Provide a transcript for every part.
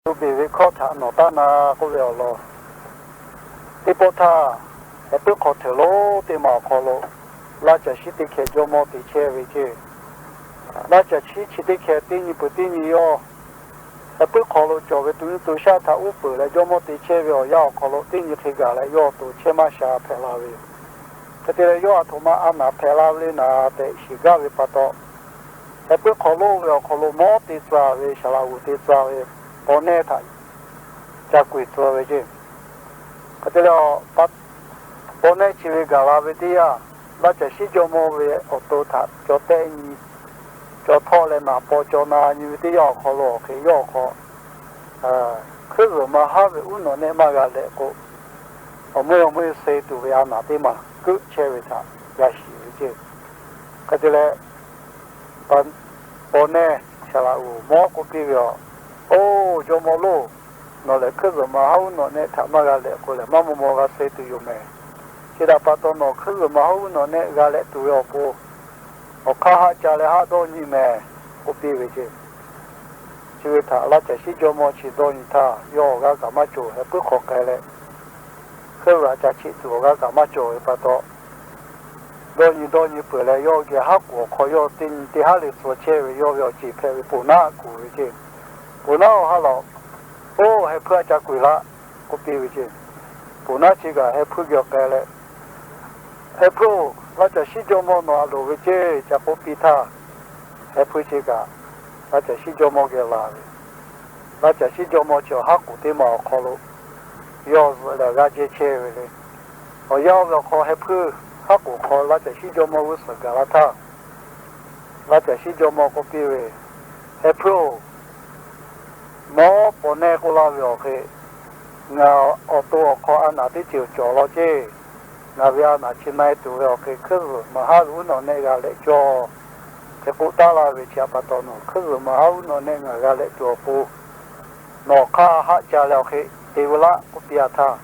Lo beˬ ve hkawˇ htaꞈ nawˬ taˇ na k'oˆ ve awˬ lawn, teˇ pawˆ htaˇ, heh puiˉ hk'aw hteuꞈ lonˉ teˇ maˬ awˬ hk'aw lo, laˇ caˬ shiˉ teˇ hkeh jawˇmawˇ te chehˇ ve ceˇ. Laˇ caˬ shiˉ chi teˇ hkeh teˇ nyi peuˬ teˇ nyi yawˇ heh puiˉ hk'aw lo cawˬ ve to nyiˇ to shaˆ htaꞈ uˉ peunˍ leh jawˇmawˇ te chehˇ ve awˬ yanˇ awˬ hk'aw lo teˇ nyi hk'e gaˬ leh yawˇ awˬ to chehˇ maˇ sha hpehꞈ la ve yoˬ. Hk'e te leh yawˇ aˬ htoꞈ ma a naˍ hpehꞈ la ve le naˍ tehꞈ shiˍ gaˇ ve pa taw, heh puiˉ hk'aw lonˉ ve awˬ hk'aw lo mawˉ te tcuh ve, saˍ laꞈ g'oˍ te tcuh ve, paw nehˇ htaꞈ ca kuiˬ tcuh ve ceˇ. Hk'e te leh, paw nehˇ chi ve gaˬ la ve teˇ yanˇ, laˇ caˬ shiˉ jawˇmawˇ ve awˬ to htaꞈ caw tehˆ nyi, caw htawˆ leh naˍ paw caw na nyi ve teˇ yanˇ awˬ hk'aw lo awˬ hk'e yawˇ awˬ hk'aw hkuiˉ zuhˬ ma haˉ ve uˉ nawꞈ nehˆ maˇ g'a leh k'o, awˬ meuˇ awˬ meuˇ suh tuˬ ve a naˍ teˇ maˬ keuˆ chehˇ ve htaꞈ g'a shiˍ ve ceˇ. Hk'e te leh, paw nehˇ saˍ laꞈ g'oˍ mawˉ k'oˆ piˇ ve, Oˇ jawˇmawˇ lonˉ, nawˬ lehˬ hkuiˉ zuhˬ ma haˉ uˉ nawꞈ nehˆ htaꞈ maˇ g'a leh k'o lehˬ, maˇ maw maw g'a suh tuˬ yoˬ mehˍ. Chi htaꞈ pa taw nawˬ hkuiˉ zuhˬ ma haˉ uˉ nawꞈ nehˆ g'a leh tuˬ ve awˬ pon, awˬ hk'aˇ haˆ ca leh haˆ dawˇ nyi mehˍ k'oˆ piˇ ve ceˇ. Chi ve htaꞈ laˇ caˬ shiˉ jawˇmawˇ chi dawˇ nyi htaˇ, yawˇ awˬ g'aˇ kaꞈ maˇ cawˬ, heh puiˉ hk'aw k'ai leh, hkuiˉ zuhˬ ca cheꞈ tuˬ awˬ g'aˇ kaꞈ maˇ cawˬ ve pa taw, dawˇ nyi dawˇ nyi peuˬ leh yawˇ geh haˉ k'oˍ awˬ hk'aw yawˇ teˇ nyi teˇ haˉ le tcuh chehˇ ve yawˇ ve awˬ ceˬ hpehꞈ ve poˬ naˉ kuˬ ve ceˇ. Poˬ naˉ awˬ ha lawˬ, Oˇ heh hpuiˇ, a ca kuiˬ laˇ k'oˆ piˇ ve ceˇ. Poˬ naˉ chi kaꞈ heh hpuiˇ geh k'ai leh, Heh hpuiˇ-oˬ, laˇ caˬ shiˉ jawˇmawˇ nawˬ a loˍ ve ceˇ ca k'oˆ piˇ htaˇ, heh hpuiˇ chi kaꞈ laˇ caˬ shiˉ jawˇmawˇ geh laˬ ve. Laˇ caˬ shiˉ jawˇmawˇ chi awˬ haˉ k'oˍ teˇ maˬ awˬ hk'aw lo yawˇ zuhꞈ leh g'a jehˇ chehˇ ve le. Awˬ yanˇ oˇ ve awˬ hk'aw heh hpuiˇ haˉ k'oˍ hk'aw laˇ caˬ shiˉ jawˇmawˇ g'uˇ suhˍ gaˬ la htaˇ, laˇ caˬ shiˉ jawˇmawˇ k'oˆ piˇ ve, Heh hpuiˇ-oˬ, nawˬ paw nehˇ k'oˆ laˇ ve awˬ hk'e, ngaˬ awˬ to awˬ hk'aw a naˍ teˇ ceuˬ cawˬ law ceˇ. Ngaˬ ve a naˍ chi na-e tuˬ ve awˬ hk'e hkuiˉ zuhˬ ma haˉ ve uˉ nawꞈ nehˆ g'a leh cawˇ. Hk'e k'oˆ taˉ laˇ ve chi htaꞈ pa taw nawˬ hkuiˉ zuhˬ ma haˉ uˉ nawꞈ nehˆ ngaˬ g'a leh tuˬ awˬ pon, nawˬ hk'aˇ haˆ ca leh awˬ hk'e te ve laˇ k'oˆ piˇ a htaˇ,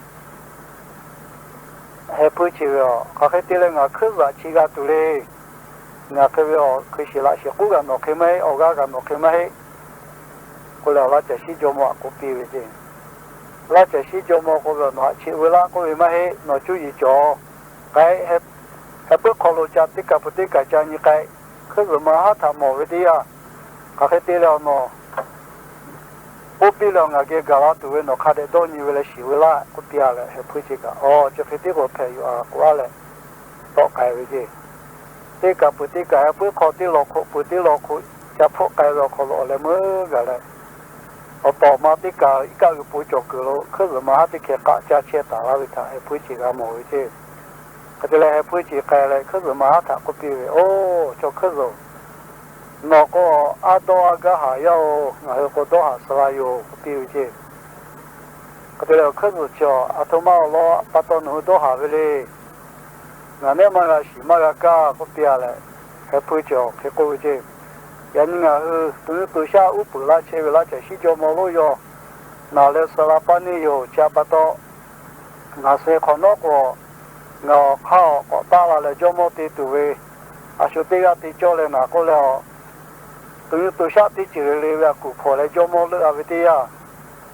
heh hpuiˇ chi ve, Hk'aˬ hk'e te leh ngaˬ hkuiˉ zuhˬ chi g'a tuˬ le. Ngaˬ hk'e ve awˬ hkui shiˍ laꞈ shiˍ k'oˉ g'a nawˬ hk'e maˇ heˆ, awˬ g'aˇ g'a nawˬ hk'e maˇ heˆ k'oˆ leh, laˇ caˬ shiˉ jawˇmawˇ htaꞈ k'oˆ piˇ ve ceˇ. Laˇ caˬ shiˉ jawˇmawˇ k'oˆ ve, Nawˬ haꞈ cheꞈ ve laˇ k'oˆ ve maˇ heˆ. Nawˬ cuˇ yiˍ cawˬ k'ai, heh puiˉ hk'aw lo ca teˇ kaˬ peuˬ teˇ kaˬ ca nyi k'ai. Hkuiˉ zuhˬ ma haˉ htaꞈ mawˬ ve teˇ yanˇ, hk'aˬ hk'e te leh awˬ nawˬ k'oˆ piˇ leh awˬ ngaˬ geh gaˬ la tuˬ ve nawˬ hk'a dehꞈ dawˇ nyi ve leh shiˍ ve laˇ k'oˆ piˇ a leh, heh hpuiˇ chi kaꞈ, Aˬ, chi hk'e tiˉ k'o hpehꞈ yoˬ a k'oˆ a leh tawˆ k'ai ve ceˇ. Teˇ kaˬ peuˬ teˇ kaˬ heh puiˉ hk'aw teˇ law hk'oˆ peuˬ teˇ law hk'oˆ ca hpfuhˆ k'ai ve awˬ hk'aw lo awˬ leh meuˇ gaˬ leh, awˬ tawˍ ma teˇ kaˬ iˉ kaˆ g'uiˬ po cawˬ kuiˬ lo hkuiˉ zuhˬ ma haˉ teˇ hkeh k'aˆ caˇ chehˇ taˍ laˇ ve htaꞈ heh hpuiˇ chi g'a mawˬ ve ceˇ. Hk'e te leh heh hpuiˇ chi k'ai leh hkuiˉ zuhˬ ma haˉ htaꞈ k'oˆ piˇ ve, Oˇ, chaw hkuiˉ zuhˬ, nawˬ k'o a dawˇ a gaˇ haˍ yaˇ-oˬ, ngaˬ hui k'o dawˇ haˍ suh la yoˬ k'oˆ piˇ ve ceˇ. Hk'e te leh hkuiˉ zuhˬ chi, Aˬ htoꞈ ma awˬ lawn pa taw nawˬ hui dawˇ haˍ ve le. Ngaˬ nehˆ maˇ g'a shiˍ maˇ g'a kaˇ k'oˆ piˇ a leh, heh hpuiˇ chi awˬ hk'e k'oˆ ve ceˇ. Yaꞈ nyi ngaˬ hui to nyiˇ to shaˆ uˉ peunˍ laˇ chehˇ ve laˇ caˬ shiˉ jawˇmawˇ lonˉ yawˇ naˬ leh suh la paˇ neˇ yoˬ. Chi htaꞈ pa taw, ngaˬ suh hk'awꞈ nawˉ k'o, ngaˬ awˬ hk'aˇ awˬ k'awꞈ taˆ la leh jawˇmawˇ te tuˬ ve, a shu teˇ g'aˇ te cawˇ leh naˍ k'oˆ leh, to nyiˇ to shaˆ teˇ ceuˬ le le ve a kuˬ hpawnˬ leh jawˇmawˇ leuˆ a ve teˇ yanˇ,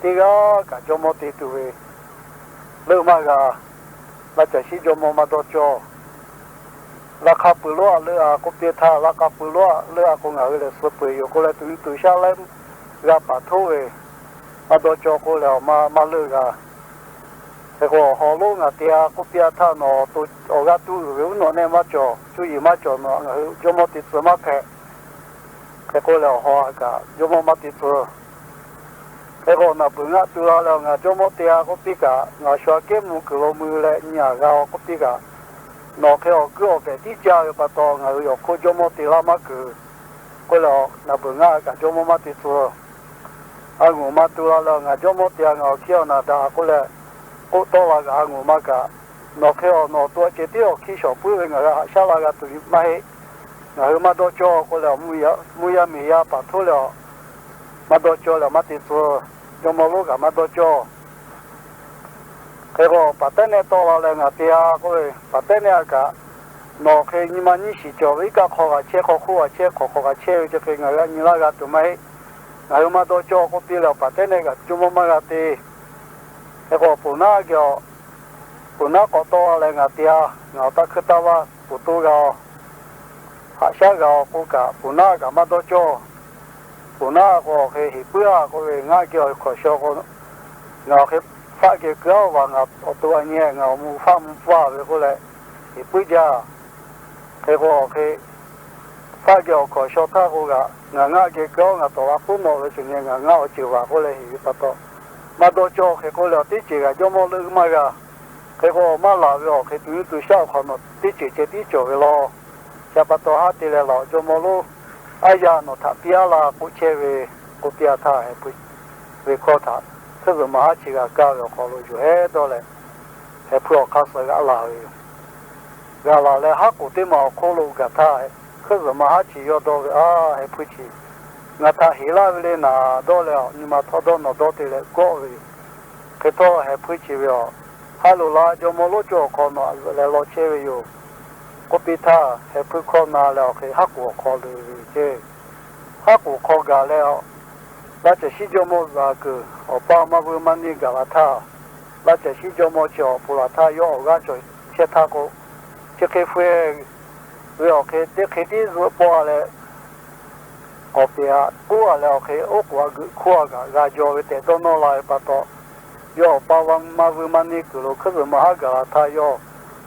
teˇ g'aˇ kaꞈ jawˇmawˇ te tuˬ ve leuˆ maˇ g'a. Laˇ caˬ shiˉ jawˇmawˇ maˇ dawˇ cawˇ. Laˇ hk'a pui lonˉ aꞈ leuˆ a k'oˆ piˇ htaˇ, laˇ hk'a pui lonˉ aꞈ leuˆ a k'o ngaˬ hui lehˬ suh peu eˬ yoˬ k'oˆ leh, to nyiˇ to shaˆ laiˉ g'a paˍ htoˉ ve maˇ dawˇ cawˇ k'oˆ leh, Aˬ, maˇ leuˆ g'a. Hk'e k'o, Awˬ haw lonˉ ngaˬ te a k'oˆ piˇ a htaˇ, nawˬ awˬ g'aˇ tuˉ uiˍ ve uˉ nawꞈ nehˆ maˇ cawˬ, cuˇ yiˍ maˇ cawˬ, nawˬ ngaˬ hui jawˇmawˇ te tcuh maˇ hpehꞈ. Hk'e k'oˆ leh awˬ haw aꞈ kaꞈ jawˇmawˇ maˇ te tcuh. Hk'e k'o, naˬ beuˬ ngaˆ tu la leh ngaˬ jawˇmawˇ te a k'oˆ piˇ kaꞈ, ngaˬ shu aꞈ kehˉ mvuh kuiˬ lo mui leh nyi aꞈ g'a k'oˆ piˇ kaꞈ, nawˬ hk'e awˬ kuiˉ awˬ behꞈ tiˉ caˇ ve pa taw ngaˬ hui awˬ hk'oˆ jawˇmawˇ te laˇ maˇ kuiˬ k'oˆ leh, naˬ beuˬ ngaˆ kaꞈ jawˇmawˇ maˇ te tcuh. A ngoˬ ma tu la leh, Ngaˬ jawˇmawˇ te a, ngaˬ awˬ hkiˇ awˬ naˬ daꞈ a k'oˆ leh k'oˆ tawˆ la g'a. A ngoˬ ma kaꞈ, Nawˬ hk'e awˬ nawˬ awˬ to a ceh tiˉ awˬ hkiˇ shawˍ puiˉ ve ngaˬ g'a haꞈ shaˉ la g'a tuˬ maˇ heˆ. Ngaˬ hui maˇ dawˇ cawˇ k'oˆ leh, mvuhˇ yaˇ miˬ yaˇ paˍ htoˉ leh, maˇ dawˇ cawˇ leh maˇ te tcuh. Jawˇmawˇ lonˉ kaꞈ maˇ dawˇ cawˇ. Hk'e k'o, paˍ tehˉ nehˆ tawˆ la leh ngaˬ te a k'oˆ ve, paˍ tehˉ nehˆ a kaꞈ, Nawˬ hk'e nyi ma nyiˇ shiˍ cawˬ ve iˉ kaˆ hk'aw g'a chehˇ, hk'aw hk'oˆ g'a chehˇ, hk'awꞈ hk'awꞈ g'a chehˇ ve chi hk'e ngaˬ hui a nyi laˇ g'a tuˬ maˇ heˆ. Ngaˬ hui maˇ dawˇ cawˇ k'oˆ piˇ leh awˬ paˍ teˇ nehˆ kaꞈ jawˇmawˇ maˇ g'a te. Hk'e k'o, ponˬ naˉ geh awˬ, ponˬ naˉ k'awꞈ tawˆ leh ngaˬ te-a, ngaˬ awˬ taˇ hkuiˇ taˇ vaˇ ponˬ toˇ g'a aˬ, haꞈ shaˉ g'a aˬ k'oˆ kaꞈ, ponˬ naˉ kaꞈ maˇ dawˇ cawˇ. Ponˬ naˉ k'o, awˬ hk'e heˍ puiˉ-a k'oˆ ve, ngaˆ geh awˬ hkawˍ shaw k'o, ngaˬ awˬ hk'e faˆ geh keu-a vaˬ, ngaˬ awˬ to a nyi ngaˬ awˬ mvuh faˆ mvuh pfuhˇ-a ve k'oˆ leh, heˍ puiˉ jaˇ. Hk'e k'o, awˬ hk'e faˆ geh awˬ hkawˍ shaw htaˇ k'o kaꞈ, ngaˬ ngaˆ geh keu-a ngaˬ tawˍ la puiˉ nawꞈ ve shuˍ nyi ngaˬ ngaˆ awˬ ceuˬ vaˬ k'oˆ leh heˍ ve pa taw, maˇ dawˇ cawˇ. Hk'e k'oˆ leh awˬ teˇ ceuˬ kaꞈ jawˇmawˇ leuˆ maˇ g'a. Hk'e k'o, maˇ laˬ ve awˬ hk'e tuˬ yuˇ tuˬ shaˉ awˬ hk'awꞈ nawˬ teˇ ceuˬ ceh tiˉ cawˬ ve laˇ. Chi pa taw haˉ te leh laˬ, jawˇmawˇ lonˉ, aˉ yaˇ nawˬ htaꞈ piˇ-a laˇ k'oˆ chehˇ ve, k'oˆ piˇ-a htaˇ, heˍ puiˉ ve hkawˇ htaꞈ hkuiˉ zuhꞈ ma haˉ chi g'a kaˇ ve awˬ hk'aw lo yuˬ hehˉ dawˇ leh, heˍ puiˉ awˬ hk'aˇ suh g'aꞈ laˬ ve yoˬ. G'a laˬ leh, haˉ k'oˍ teˇ maˬ awˬ hk'oˆ lo gaˬ htaˇ, hkuiˉ zuhꞈ ma haˉ chi yawˇ dawˇ ve, A, heˍ puiˉ chi ngaˬ htaꞈ heˍ laˇ ve le naˍ dawˇ leh, nyi ma htawˇ dawˇ nawˬ dawˇ te leh gawˆ ve yoˬ. Hk'e htawˇ, heˍ puiˉ chi ve awˬ, Ha loꞈ la, jawˇmawˇ lonˉ cawˇ awˬ hk'aw nawˬ aꞈ zuhꞈ leh law chehˇ ve yoˬ, k'oˆ piˇ htaˇ, heˍ puiˉ hkawˇ na leh awˬ hk'e haˉ k'oˍ awˬ hk'aw lo ve ceˇ. Haˉ k'oˍ hk'aw gaˬ leh, laˇ caˬ shiˉ jawˇmawˇ zuhꞈ kuiˬ awˬ paˇ maˇ vuiˇ maˇ neˇ gaˬ la htaˇ, laˇ caˬ shiˉ jawˇmawˇ chi awˬ pon laˬ htaˇ yawˇ awˬ g'aˇ cawˬ chehˇ htaˇ k'o, chi hk'e hpfuhˇ ve awˬ hk'e teˇ hk'e tiˉ zuhˆ pawˆ-a leh, k'awꞈ peꞈ-a k'oˆ-a leh awˬ hk'e oˉ k'oˍ aꞈ geuꞈ hkoˇ-a kaꞈ g'a jaw ve tehꞈ dawˇ nawˇ la ve pa taw, yawˇ awˬ paˇ maˇ vuiˇ maˇ neˇ kuiˬ lo hkuiˉ zuhꞈ ma haˉ gaˬ la htaˇ yawˇ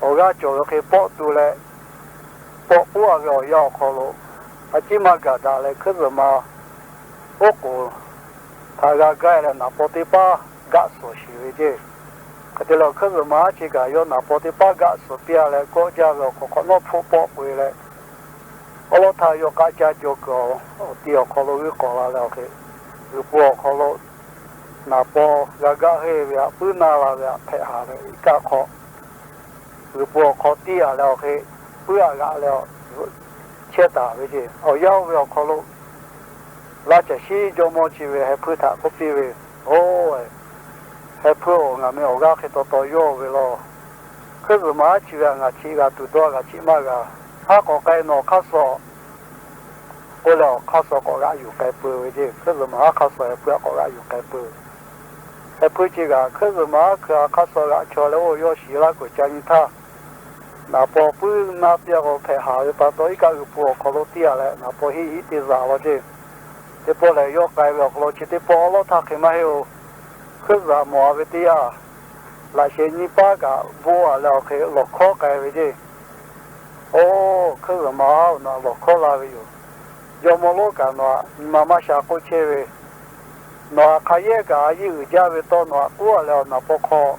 awˬ g'aˇ cawˬ ve hk'e pawˆ tu leh, pawˆ k'oˆ-a ve awˬ yanˇ awˬ hk'aw lo, a ciˉ maˇ gaˬ daꞈ leh hkuiˉ zuhꞈ ma oˉ k'oˍ htaꞈ g'a gaˇ leh naˍ paw teˇ paˉ gaˆ suhˍ shiˍ ve ceˇ. Hk'e te leh hkuiˉ zuhꞈ ma haˉ chi kaꞈ yawˇ naˍ paw teˇ paˉ gaˆ suhˍ piˇ-a leh, kawˆ jaˇ ve awˬ hk'aw hk'awꞈ nawˉ hpfuhˆ pawˆ k'oꞈ-e leh, awˉ lawˉ htaˇ yawˇ k'aˆ caˇ jaw kuiˬ awˬ ti awˬ hk'aw lo g'uiˇ k'awꞈ la leh awˬ hk'e, g'uiˬ po awˬ hk'aw lo naˍ paw g'a gaˆ heˇ ve htaꞈ puiˉ na la ve htaꞈ hpehꞈ haˍ leh, iˉ kaˆ hk'aw g'uiˬ po awˬ hk'aw tiˇ-a leh awˬ hk'e, puiˉ-a g'aꞈ leh chehˇ taˍ ve ceˇ. Awˬ yanˇ oˇ ve awˬ hk'aw lo, laˇ caˬ shiˉ jawˇmawˇ chi ve heˍ puiˉ htaꞈ k'oˆ piˇ ve, Oˬ, heˍ puiˉ-oˬ, ngaˬ meh awˬ g'aˇ hk'e taw taw yawˇ ve law. Hkuiˉ zuhꞈ ma haˉ chi ve htaꞈ ngaˬ chi g'a tuˬ dawˇ g'a chiˆ maˇ g'a. Haˉ k'awꞈ k'ai nawˬ hk'aˇ suh k'oˆ leh awˬ hk'aˇ suh k'awꞈ g'aꞈ yuˬ k'ai peuˬ ve ceˇ. Hkuiˉ zuhꞈ ma haˉ hk'aˇ suh heˍ puiˉ htaꞈ k'awꞈ g'aꞈ yuˬ k'ai peuˬ. Heˍ puiˉ chi kaꞈ hkuiˉ zuhꞈ ma haˉ hkui-a hk'aˇ suh g'aꞈ chaw leh oˇ yawˇ shiˍ laˇ kuiˬ ca nyi htaˇ, naˍ paw puiˉ na piˇ-a k'o hpehꞈ haˍ ve pa taw iˉ kaˆ g'uiˬ po awˬ hk'aw lo tiˇ-a leh naˍ paw hiˆ hiˆ te zaꞈ law ceˇ. Teˇ pawˆ lehˬ yawˇ k'ai ve awˬ hk'aw lo chi teˇ pawˆ awˉ lawˉ htaˇ hk'e maˇ heˆ-oˬ. Hkuiˉ zuhꞈ mawˬ-a ve teˇ yanˇ, laꞈ sheh nyiˇ paˉ kaꞈ bon-a leh awˬ hk'e lawˬ hkawˉ k'ai ve ceˇ. Oˬ, hkuiˉ zuhꞈ ma haˉ-oˬ, nawˬ htaꞈ lawˬ hkawˉ la ve yoˬ. Jawˇmawˇ lonˉ kaꞈ nawˬ htaꞈ nyi ma maˇ sha k'oˆ chehˇ ve, nawˬ htaꞈ hk'a yehˇ kaꞈ a yiˇ uiˍ jaˇ ve tawˇ nawˬ htaꞈ k'oˆ-a leh awˬ naˍ paw hk'aw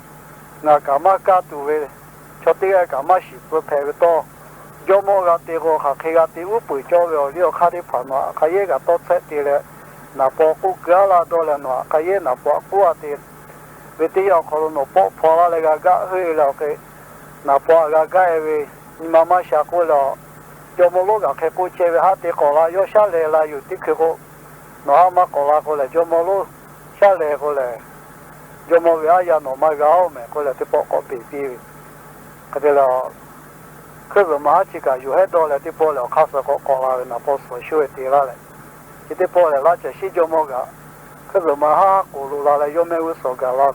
ngaˬ kaꞈ maˇ kaˇ tuˬ ve, chaw teˇ g'aˇ kaꞈ maˇ shiˍ tcuh hpehꞈ ve tawˇ, jawˇmawˇ g'a te k'o hk'aˬ hk'e g'a te uˉ peunˍ cawˇ ve awˬ liˇ awˬ hk'aˇ teˇ hpaˍ nawˬ htaꞈ hk'a yehˇ kaꞈ tawˇ tsuhˆ te leh, naˍ paw k'oˆ keu-a laˇ dawˇ leh nawˬ htaꞈ hk'a yehˇ naˍ paw htaꞈ k'oˆ-a te ve teˇ yanˇ awˬ hk'aw lo nawˬ pawˆ hpaw laˇ leh g'a gaˆ heuˆ-e leh awˬ hk'e, naˍ paw htaꞈ g'a gaˆ-e ve, nyi ma maˇ sha k'oˆ leh, jawˇmawˇ lonˉ kaꞈ hk'e k'oˆ chehˇ ve, Haˉ te k'awꞈ la, yawˇ shaˉ lehˬ la yoˬ. Teˇ hkui k'o, nawˬ haˉ maˇ k'awꞈ la k'oˆ lehˬ, jawˇmawˇ lonˉ shaˉ lehˬ k'oˆ lehˬ, jawˇmawˇ ve aˉ yaˇ nawˬ maˇ g'a-oˬ mehˍ k'oˆ leh teˇ pawˆ k'awꞈ peꞈ piˇ ve. Hk'e te leh, hkuiˉ zuhꞈ ma haˉ chi kaꞈ yuˬ hehˉ dawˇ leh teˇ pawˆ lehˬ awˬ hk'aˇ suh k'awꞈ k'awꞈ la ve naˍ paw suhˍ shuˉ ve te laˇ lehˬ, chi teˇ pawˆ lehˬ laˇ caˬ shiˉ jawˇmawˇ kaꞈ hkuiˉ zuhꞈ ma haˉ k'oˍ loꞈ la leh yawˇ mehˆ g'uˇ suhˍ gaˬ la,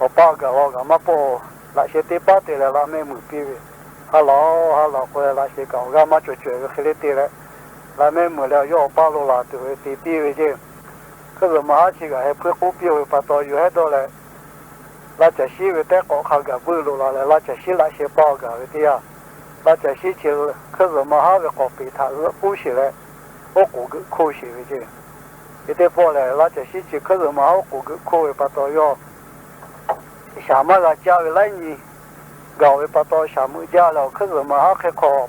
awˬ paˇ gaˬ la gaˬ maˇ pawˆ-oˬ. Laꞈ sheh teˇ paˉ te leh laꞈ mehˆ muiˬ piˇ ve, Ha laˬ-oˬ, ha laˬ k'oˆ leh laꞈ sheh kaꞈ awˬ g'aˇ maˇ cawˬ cawehˬ ve hk'e le te leh, laꞈ mehˆ muiˬ leh yawˇ awˬ paˇ lo laˬ tuˬ ve te piˇ ve ceˇ. Hkuiˉ zuhꞈ ma haˉ chi kaꞈ heˍ hpuiˇ k'oˆ piˇ-oˬ ve pa taw yuˬ hehˉ dawˇ leh, laˇ caˬ shiˉ ve tehˉ k'awꞈ hk'a gaˬ buiˆ loꞈ la leh laˇ caˬ shiˉ laꞈ sheh paˇ-oˬ gaˬ ve teˇ yanˇ, laˇ caˬ shiˉ chi hkuiˉ zuhꞈ ma haˉ ve k'awꞈ peˍ htaꞈ zuhˆ k'uˉ sheˍ leh, oˉ k'oˍ geuꞈ hkoˇ sheˍ ve ceˇ. Chi teˇ pawˆ lehˬ laˇ caˬ shiˉ chi hkuiˉ zuhꞈ ma haˉ oˉ k'oˍ geuꞈ hkoˇ ve pa taw yawˇ shaˍ maˇ g'a caˇ ve laiˉ nyi gaˬ-oˬ ve pa taw shaˍ meuꞈ jaˇ leh awˬ hkuiˉ zuhꞈ ma haˉ hk'e hk'aw awˬ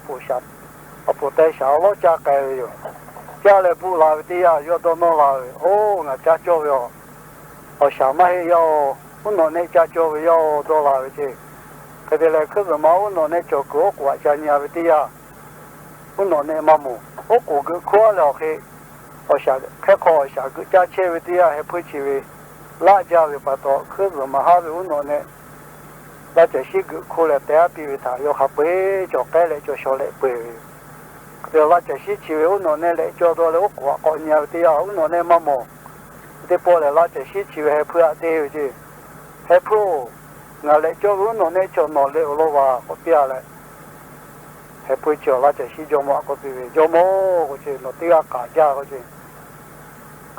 poˍ teh shaˍ awˉ lawˉ caˇ k'ai ve yoˬ. Caˇ leh buˆ la ve teˇ yanˇ yawˇ dawˇ nawˇ la ve, Oˬ, ngaˬ caˇ cawˇ ve aˬ, awˬ shaˍ maˇ heˆ yaˇ-oˬ, uˉ nawꞈ nehˆ caˇ cawˇ ve yaˇ-oˬ, dawˇ la ve ceˇ. Hk'e te leh hkuiˉ zuhꞈ ma uˉ nawꞈ nehˆ cawˬ kuiˬ oˉ k'oˍ aꞈ ca nyi-a ve teˇ yanˇ, uˉ nawꞈ nehˆ maˇ mawˬ. Oˉ k'oˍ geuꞈ hkoˇ-a leh awˬ hk'e, awˬ shaˍ hk'e hk'aw awˬ shaˍ geuꞈ caˇ chehˇ ve teˇ yanˇ heˍ hpuiˇ chi ve laˆ jaˇ ve pa taw hkuiˉ zuhꞈ ma haˉ ve uˉ nawꞈ nehˆ laˇ caˬ shiˉ geuꞈ hkoˇ leh teh aˉ piˇ ve htaꞈ yawˇ hk'a peu-eˬ cawˬ k'ehˉ leh cawˬ shaw leh peu-eˬ ve yoˬ. Hk'e te laˇ caˬ shiˉ chi ve uˉ nawꞈ nehˆ lehꞈ cawˇ dawˇ leh oˉ k'oˍ aꞈ k'awꞈ nyi-a ve teˇ yanˇ uˉ nawꞈ nehˆ maˇ mawˬ. Teˇ pawˆ lehˬ, laˇ caˬ shiˉ chi ve heh hpuiˇ aꞈ te ve ceˇ. Heh hpuiˇ-oˬ, ngaˬ lehꞈ cawˇ ve uˉ nawꞈ nehˆ cawˬ nawˬ leh awˬ lawn vaˬ k'oˆ piˇ-a leh, heh hpuiˇ chi awˬ laˇ caˬ shiˉ jawˇmawˇ aꞈ k'oˆ piˇ ve, Jawˇmawˇ-oˬ, k'oˆ ce, nawˬ teˇ g'aˇ k'aꞈ jaˇ k'oˆ ce.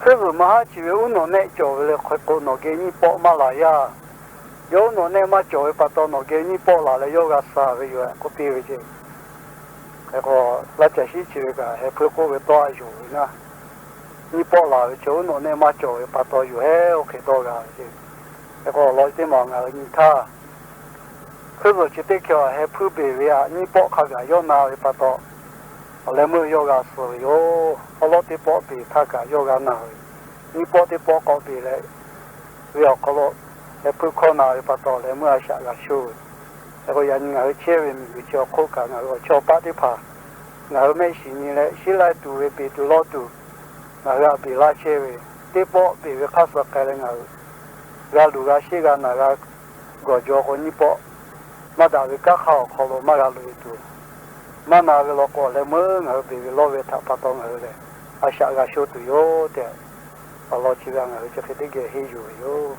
Hkui vuiˬ maˇ haˉ chi ve uˉ nawꞈ nehˆ cawˬ ve leh hk'aw k'o nawˬ geh nyiˇ pawˆ maˇ laˬ yaˇ. Yawˇ uˉ nawꞈ nehˆ maˇ cawˬ ve pa taw nawˬ geh nyiˇ pawˆ laˬ leh yawˇ g'a suh ve yoˬ-ehˍ k'oˆ piˇ ve ceˇ. Hk'e k'o, laˇ caˬ shiˉ chi ve kaꞈ heh hpuiˇ k'oˆ ve tawˇ a yonˍ ve naˇ, nyiˇ pawˆ laˬ ve chi uˉ nawꞈ nehˆ maˇ cawˬ ve pa taw yoˬ-ehˍ, oˇ hk'e dawˇ g'a ve ceˇ. Hk'e k'o, awˬ lawn teˇ maˬ ngaˬ hui nyi htaˇ, hkui vuiˬ chi teˇ hkeh heh hpuiˇ beˬ ve aꞈ nyiˇ pawˆ hk'a gaˬ yawˇ na ve pa taw, awˬ leh meuˇ yawˇ g'a suh ve yoˬ. Awˉ lawˉ teˇ pawˆ beˬ htaˇ kaꞈ yawˇ g'a na ve, nyiˇ pawˆ teˇ pawˆ k'awꞈ beˬ leh, ve awˬ hk'aw lo heh hpuiˇ hkawˇ na ve pa taw leh meuˇ a shaꞈ g'a sho ve. Hk'e k'o, yaꞈ nyi ngaˬ hui chehˇ ve miˬguiˬ chi awˬ hk'oˆ kaꞈ ngaˬ hui awˬ chawˇ paˆ teˇ hpaˍ ngaˬ hui mehˆ shiˍ nyi leh shiˉ laiˇ tuˬ ve beˬ tuˬ lawˇ tuˬ ngaˬ hui aꞈ beˬ laˇ chehˇ ve, teˇ pawˆ beˬ ve hk'aˇ suh k'ai leh ngaˬ hui g'a luˬ g'a sheˆ g'a naˬ g'a gawˬ jaw k'o nyiˇ pawˆ maˇ daꞈ ve kanˉ hk'aˇ awˬ hk'aw lo maˇ g'a loꞈ e tuˬ, maˇ na ve law k'o leh meuˇ ngaˬ hui beˬ ve lawˇ ve htaꞈ pa taw ngaˬ hui lehˬ a shaꞈ g'a sho tuˬ yoˬ tehꞈ, awˬ lawn chi ve ngaˬ hui chi hk'e teˇ geh henˇ yuˬ ve yoˬ.